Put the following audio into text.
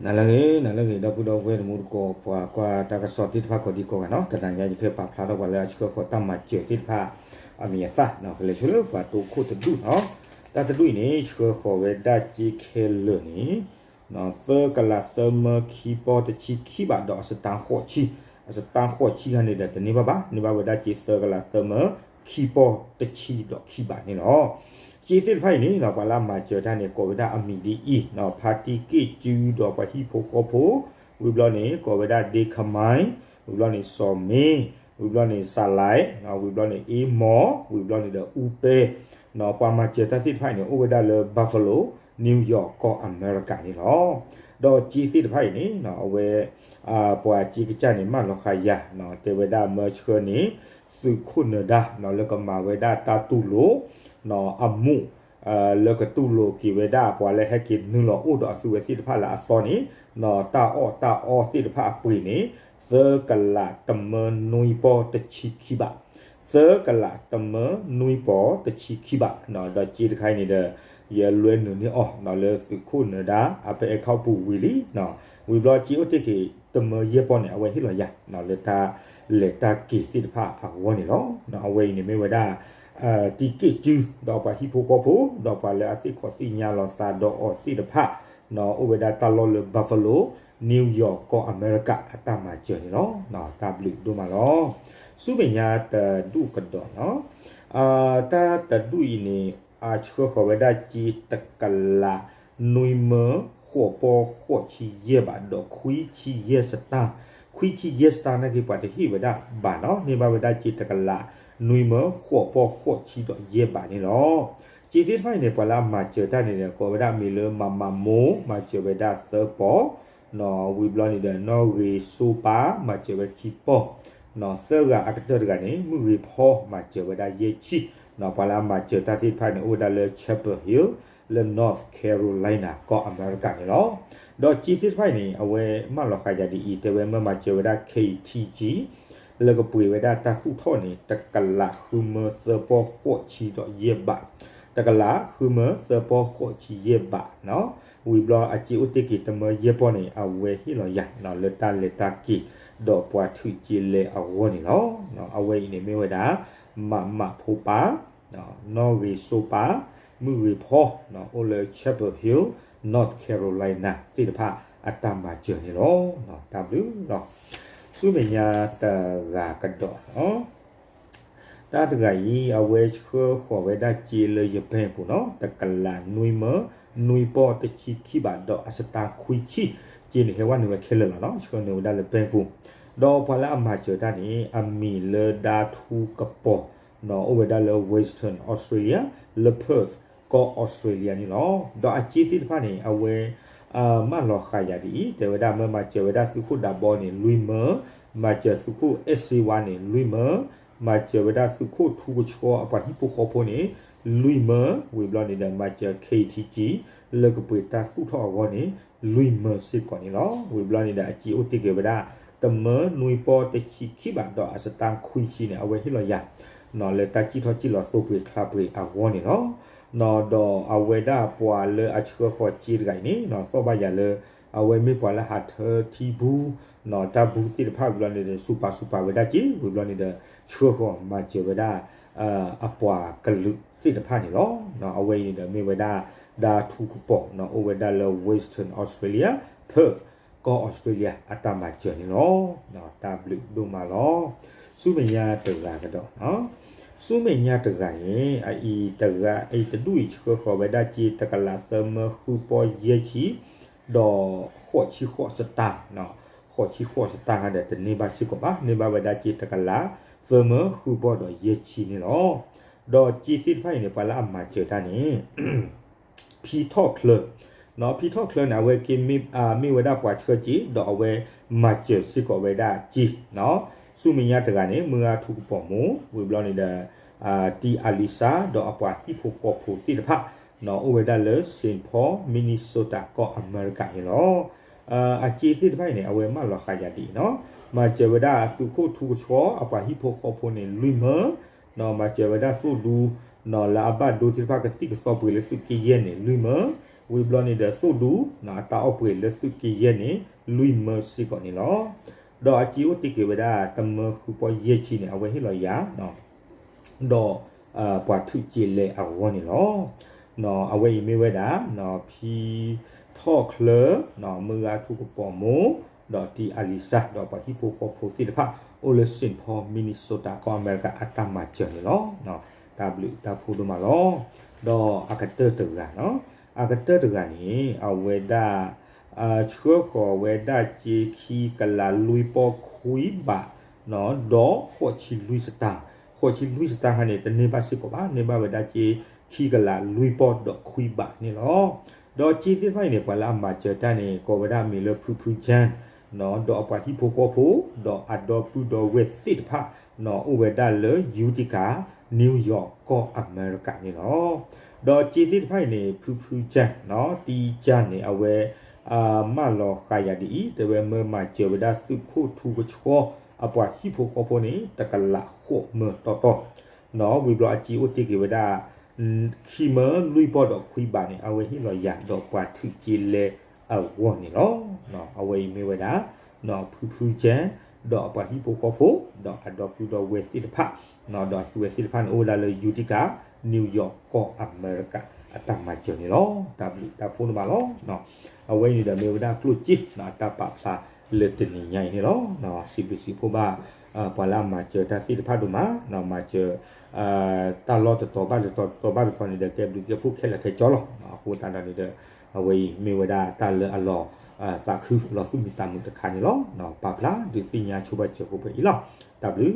နၤလၢအဂ့ၤ နၤလၢအဂ့ၤ ဒီပုၢ်ဒီဝဲၢ်တံၤသကိး ပှၤကွၢ်တၢ်ကစီၣ်သ့ၣ်တဖၣ်ကိးဒံကိးဂၤနီၤ, တနၤညါယကဟဲပာ်ဖျါထီၣ်ပှၤလၢအဆှၢဃီၤတၢ်မၤစၢၤသ့ၣ်တဖၣ် အမံၤအသၣ်နီၤ, ကလဲၤဆှၢလၢပှၤတိခိၣ်တဒူၣ်နီၤ, တၢ်တဒူၣ်အံၤန့ၣ် ဆှၢဃီၤဝဲဒၣ်စ့ခဲလၢာ်န့ၣ် သၢကလးသၢမၢခံပီတဆံခံဘးဒီးအစတါဃိးဆံ, အစတါဃိးဆံခါန့ၣ်ဒီး တန့ၢ်ဘၣ်ဘၣ်, န့ၢ်ဘၣ်ဝဲဒၣ်စ့သၢကလးသၢမၢခံပီတဆံဒီးခံဘးန့ၣ်လီၤ. စ့သ့ၣ်တဖၣ်အံၤန့ၣ်နီၤ ပှၤလၢအမၤစၢၤတၢ်န့ၣ် ကိးဝဲဒၣ်အမံၤဒ်အံၤနီၤ, ဖါတံၢ်က့ၣ်စုဒီးပှၤဟံၣ်ဖိဃီဖိ, ဝံၤဘျီန့ၣ် ကိးဝဲဒၣ်ဒ့ခမါ, ဝံၤဘျီန့ၣ်စီၤမ့, ဝံၤဘျီန့ၣ်စးလဲ, ဝံၤဘျီန့ၣ်အ့မီၢ်, ဝံၤဘျီန့ၣ်ဒီးအူပဲ, ပှၤမၤစၢၤတၢ်သ့ၣ်တဖၣ်အံၤန့ၣ် အိၣ်ဝဲဒၣ်လၢ Buffalo, New York ကီၢ်အမဲရကၤန့ၣ်လီၤ. ဒီးစ့သ့ၣ်တဖၣ်အံၤန့ၣ် အဝဲ ပှၤစ့ကစၢ်န့ၣ် မၢလီၤဃာ်ယၤနီၤ, တဲဝဲဒၣ်မၢဆှၢန့ၣ် သုးခိၣ်နၢၤဒါနီၤ လၢကမၤဝဲဒၣ်တၢ်တူၢ်လိာ် အမူး လၢကတူၢ်လိာ်က့ၤဝဲဒၣ်ပှၤလၢဟဲက့ၤနုာ်လီၤအိၣ်ဒီးအသုးဝဲသ့ၣ်တဖၣ်လၢအသီန့ၣ်နီၤ, တၢ်အီၣ်တၢ်အီသ့ၣ်တဖၣ်အပှ့ၤန့ၣ် သၢကလးတမၢနွံပီတဆံခံဘး, သၢကလးတမၢနွံပီတဆံခံဘး, ဒီးစ့တခါအံၤန့ၣ်ဒီး ယလဲၤနုာ်န့ၢ်အီၤနီၤ လၢသုးခိၣ်နၢၤဒါ အပအဲၣ်ခီပူၤဝံၤလံနီၤ, ဝံၤဘျီစ့အိၣ်တ့ၢ်က့ၤတမၢယဲၢ်ပီန့ၣ် အဝဲဟ့ၣ်လီၤယၤနီၤ လၢတၢ်လဲၤတၢ်က့ၤသ့ၣ်တဖၣ်အဂီၢ်န့ၣ်လီၤ. အဝဲအံၤန့ၣ်မ့ၢ်ဝဲဒၣ် တံၢ်က့ၣ်စု ဒီးပှၤဟံၣ်ဖိဃီဖိ ဒီးပှၤလၢအသ့ၣ်ခီၣ်သ့ၣ်ညါလီၤသးဒီးအီၤသ့ၣ်တဖၣ်နီၤ, အိၣ်ဝဲဒၣ်တၢ်လီၢ်လၢ Buffalo, New York ကီၢ်အမဲရကၤအတၢ်မၤစၢၤန့ၣ်လီၤ. တၢ်ဘျုးဒိၣ်မးလီၤ. ဆူမဲာ်ညါတဒူၣ်ကဒီးနီၤ, တၢ်တဒူၣ်အံၤန့ၣ် အဆှၢဃီၤဝဲဒၣ်စ့တကလးနွံမၢဃိးပီဃိးဆံယဲၢ်ဘးဒီးခွံဆံယဲၢ်စတၢၢ်, ခွံဆံယဲၢ်စတၢၢ်နာ်က့ၤ ပှၤတဟ့ၣ်ဝဲဒၣ်ဘးနီၤ, န့ၢ်ဘၣ်ဝဲဒၣ်စ့တကလးနွံမၢဃိးပီဃိးဆံဒီးယဲၢ်ဘးန့ၣ်လီၤ. စ့သ့ၣ်တဖၣ်အံၤန့ၣ် ပှၤလၢအမၤစၢၤတၢ်န့ၣ်ဒီး ကိးဝဲဒၣ်မံၤလၢ မးမးမိၢ် မၤစၢၤဝဲဒၣ်သၢပီ, ဝံၤဘျီန့ၣ်ဒီး နီၢ်ဂ့ၤစိပၤ မၤစၢၤဝဲခံပီ, သၢဂၤအကတၢၢ်တဂၤန့ၣ် မုၢ်ဂ့ၤဖီ မၤစၢၤဝဲဒၣ်ယဲၢ်ဆံ, ပှၤလၢအမၤစၢၤတၢ်သ့ၣ်တဖၣ်န့ၣ် အိၣ်ဝဲဒၣ်လၢ Chapel Hill လၢ North Carolina ကီၢ်အမဲရကၤန့ၣ်လီၤ. ဒီးစ့သ့ၣ်တဖၣ်အံၤန့ၣ် အဝဲမၢလီၤဃာ်ယၤဒ်အံၤ တဲဝဲမၢမၤစၢၤဝဲဒၣ် K T G လၢကပှ့ၤဝဲဒၣ်တၢ်သူၣ်ထီၣ်န့ၣ် တကလးဃုမၢသၢပီဃိးဆံဒီးယဲၢ်ဘး, တကလးဃုမၢသၢပီဃိးဆံယဲၢ်ဘးနီၤ, ဝံၤဘျီအစ့အိၣ်တ့ၢ်က့ၤတမၢယဲၢ်ပီန့ၣ် အဝဲဟ့ၣ်လီၤယၤ လၢတၢ်လဲၤတၢ်က့ၤ ဒီးပှၤထုးက့လဲအဂီၢ်န့ၣ်လီၤ. အဝဲအံၤန့ၣ်မ့ၢ်ဝဲဒၣ် မးမးဖိပၤ နီၢ်ဂ့ၤစိပၤ မုၢ်ဂ့ၤဖီ အိၣ်လၢ Chapel Hill, North Carolina သ့ၣ်တဖၣ်အတၢ်မၤစၢၤန့ၣ်လီၤ. တၢ်ဘျုးလီၤ. ဆူမဲာ်ညါတဂၤကဒီး တၢ်တဂၤအံၤ အဝဲဆှၢဃီၤဝဲဒၣ်စ့လၢယ bank ပူၤနီၤ, တကလးနွံမၢ နွံပီၢ်တဆံခံဘး ဒီးအစတါခွံဆံ, စ့န့ၣ်ဟဲဝဲနုာ်ဝဲခဲလၢာ်လီၤနီၤ, ဆှၢနုာ်ဝဲဒၣ်လၢ bank ပူၤ, ဒီးပှၤလၢအမၤစၢၤတၢ်န့ၣ် အမံၤလၢဒါထူကပီၤနီၤ, အိၣ်ဝဲဒၣ်လၢ Western Australia လၢ Perth ကီၢ်အီစထြ့လယါန့ၣ်လီၤ. ဒီးအစ့သ့ၣ်တဖၣ်န့ၣ် အဝဲ မၢလီၤဃာ်ယၤဒ်အံၤ, တဲဝဲဒၣ်မၢမၤစၢၤဝဲဒၣ်သုးခိၣ်ဒးဘီန့ၣ် လွံၢ်မၢ, မၤစၢၤသုးခိၣ်အဲၣ်စ့ဝါန့ၣ် လွံၢ်မၢ, မၤစၢၤဝဲဒၣ်သုးခိၣ်ထူကဆှီအပှၤဟံၣ်ဖိဃီဖိန့ၣ် လွံၢ်မၢ, ဝံၤဘျီန့ၣ်ဒီး မၤစၢၤ K T G လၢကပှ့ၤတၢ်သူၣ်ထီၣ်အဂီၢ်န့ၣ် လွံၢ်မၢစ့ၢ်ကီးန့ၣ်လီၤ. ဝံၤဘျီန့ၣ်ဒီး အစ့အိၣ်တ့ၢ်က့ၤဝဲဒၣ် တမၢနွံပီၢ်တဆံခံဘး ဒီးအစတါခွံဆံန့ၣ် အဝဲဟ့ၣ်လီၤယၤ လၢတၢ်စံၣ်ထီၣ်စံၣ်လီၤသိပှ့ၤချါပှ့ၤအဂီၢ်န့ၣ်လီၤ. ဒီးအဝဲဒၣ်ပှၤလၢအဆှၢဃီၤစ့တဂၤအံၤန့ၣ် သီၣ်ဘၣ်ယၤလၢ အဝဲမ့ၢ်ပှၤလၢဟးထၢထံဘူ တၢ်ဘူသ့ၣ်တဖၣ်ဝံၤဘျီန့ၣ်ဒီး စူးပာ်စူးပာ်ဝဲဒၣ်စ့ ဝံၤဘျီန့ၣ်ဒီး ဆှၢဃီၤမၤစၢၤဝဲဒၣ် အပှၤကလုာ်သ့ၣ်တဖၣ်န့ၣ်လီၤ. အဝဲအံၤန့ၣ်ဒီးမ့ၢ်ဝဲဒၣ် ဒါထူကပီၤ အိၣ်ဝဲဒၣ်လၢ Western Australia, Perth ကီၢ်အီစထြ့လယါ အတၢ်မၤစၢၤန့ၣ်လီၤ. တၢ်ဘျုးဒိၣ်မးလီၤ. ဆူမဲာ်ညါတဂၤကဒီး ဆူမဲာ်ညါတဂၤန့ၣ် အအံၤတဂၤ အအံၤတဒူၣ်အံၤ ဆှၢဃီၤဝဲဒၣ်စ့ တကလးသၢမၢဃုပီၢ်ယဲၢ်ဆံ ဒီးဃိးဆံဃိးစတၢၢ်, ဃိးဆံဃိးစတၢၢ်ဒီး တန့ၢ်ဘၣ်စ့ၢ်ကီးဘၣ်, န့ၢ်ဘၣ်ဝဲဒၣ်စ့ တကလးသၢမၢဃုပီၢ်ဒီးယဲၢ်ဆံန့ၣ်လီၤ. ဒီးစ့သ့ၣ်တဖၣ်အံၤန့ၣ် ပှၤလၢအမၤစၢၤတၢ်န့ၣ် ဖံထီၣ်ချၢ, ဖံထီၣ်ချၢန့ၣ် အဝဲက့ၤ မ့ၢ်ဝဲဒၣ်ပှၤဆှၢစ့ ဒီးအဝဲမၤစၢၤစ့ၢ်ကီးဝဲဒၣ်စ့, ဆူမဲာ်ညါတဂၤန့ၣ် မုၢ်ဂၤထူကပီၤမိၢ် ဝံၤဘျီန့ၣ်ဒီး တံၢ်အလံစါ ဒီးအပှၤဟံၣ်ဖိဃီဖိသ့ၣ်တဖၣ် အိၣ်ဝဲဒၣ်လၢ Saint Paul, Minnesota ကီၢ်အမဲရကၤန့ၣ်လီၤ. အစ့သ့ၣ်တဖၣ်အံၤန့ၣ် အဝဲမၢလီၤဃာ်ယၤဒ်အံၤနီၤ, မၤစၢၤဝဲဒၣ်သုးခိၣ်ထူကဆှီ အပှၤဟံၣ်ဖိဃီဖိန့ၣ် လွံၢ်မၢ, မၤစၢၤဝဲဒၣ်သိၣ်ဒူ လၢအဘၣ်ဒိသ့ၣ်တဖၣ်ကသံၣ်ကသီပှ့ၤလၢသုးက့ယဲၢ်န့ၣ် လွံၢ်မၢ, ဝံၤဘျီန့ၣ်ဒီးသိၣ်ဒူ အတၢ်အီၣ်ပှဲၤလၢသုးက့ယဲၢ်န့ၣ် လွံၢ်မၢစ့ၢ်ကီးန့ၣ်လီၤ. ဒီးအစ့အိၣ်တ့ၢ်က့ၤဝဲဒၣ် တမၢဃုပီၢ်ယဲၢ်ဆံန့ၣ် အဝဲဟ့ၣ်လီၤယၤ ဒီး ပှၤထုးက့လဲအဂီၢ်န့ၣ်လီၤ. အဝဲအံၤမ့ၢ်ဝဲဒၣ် ဖံထီၣ်ချၢ မုၢ်ဂၤထူကပီၤမိၢ် ဒီးတံၤအလံၤစၢ် ဒီးပှၤဟံၣ်ဖိဃီဖိသ့ၣ်တဖၣ် အိၣ်လၢ Saint Paul Minnesota ကီၢ်အမဲရကၤအတၢ်မၤစၢၤန့ၣ်လီၤ. တၢ်ဘျုးတၢ်ဖှိၣ်ဒိၣ်မးလီၤ. ဒီးအကတၢၢ်တဂၤ အကတၢၢ်တဂၤန့ၣ် အဝဲဒၣ် ဆှၢဃီၤဝဲဒၣ်စ့ခံကလးလွံၢ်ပီၢ်ခွံဘး ဒီးဃိးဆံလွံၢ်စတၢ်, ဃိးဆံလွံၢ်စတၢ်ခါန့ၣ် တန့ၢ်ဘၣ်စ့ၢ်ကီးဘၣ်, န့ၢ်ဘၣ်ဝဲဒၣ်စ့ခံကလးလွံၢ်ပီၢ်ဒီးခွံဘးန့ၣ်လီၤ. ဒီးစ့သ့ၣ်တဖၣ်အံၤန့ၣ် ပှၤလၢအမၤစၢၤတၢ်န့ၣ် ကိးဝဲဒၣ်အမံၤလၢ ဖုဖုကၠၢၣ် ဒီးအပှၤဟံၣ်ဖိဃီဖိ ဒီးအဒီပုၢ်ဒီဝဲၢ်သ့ၣ်တဖၣ် အိၣ်ဝဲဒၣ်လၢ Utica, New York ကီၢ်အမဲရကၤန့ၣ်လီၤ. ဒီးစ့သ့ၣ်တဖၣ်အံၤန့ၣ် ဖုဖုကၠၢၣ် တံၤကၠၢၣ်န့ၣ် အဝဲ မၢလီၤဃာ်ယၤဒ်အံၤ, တဲဝဲမၢမၤစၢၤဝဲဒၣ်သုးခိၣ်ထူကဆှီ အပှၤဟံၣ်ဖိဃီဖိန့ၣ် တကလးဃိးမၢတီတီ ဝံၤဘျီအစ့အိၣ်တ့ၢ်က့ၤဝဲဒၣ် ခံမၢလွံၢ်ပီၢ်ဒီးခွံဘးန့ၣ် အဝဲဟ့ၣ်လီၤယၤဒီးပှၤထုးက့လဲအဂီၢ်န့ၣ်လီၤ. အဝဲအံၤမ့ၢ်ဝဲဒၣ် ဖုဖုကၠၢၣ် ဒီးအပှၤဟံၣ်ဖိဃီဖိ ဒီးအဒီပုၢ်ဒီဝဲၢ်သ့ၣ်တဖၣ် ဒီးသုဝဲသ့ၣ်တဖၣ်န့ၣ် အိၣ်ဝဲဒၣ်လၢ Utica, New York ကီၢ်အမဲရကၤအတၢ်မၤစၢၤန့ၣ်လီၤ. တၢ်ဘျုးတၢ်ဖှိၣ်ဒိၣ်မးလီၤ. အဝဲအံၤန့ၣ်ဒီးမ့ၢ်ဝဲဒၣ်ကျိၣ်စ့ အတၢ်ပာ်ဖျါလၢတနံၤညါအံၤန့ၣ်လီၤ. စံးဘျုးစံးဖှိၣ်ဘၣ် ပှၤလၢအမၤစၢၤတၢ်သ့ၣ်တဖၣ်ဒိၣ်မး, မၤစၢၤ တၢ်လီၢ်တတီၤဘၣ်တတီၤ တတီၤဘၣ်တတီၤန့ၣ်ဒီး ကဲဘျုးကဲဖှိၣ်ခဲလၢာ်ခဲဆ့လီၤ. အဃိသတးဒီးန့ၣ်ဒီး အဝဲအံၤမ့ၢ်ဝဲဒၣ်တၢ်လၢအလီၤ သးခုလီၤသူၣ်မံသးမုာ်တခါန့ၣ်လီၤ. ပာ်ဖျါဒုးသ့ၣ်ညါဆိပာ်စၢၤဖိဖဲအံၤလီၤ. တၢ်ဘျုး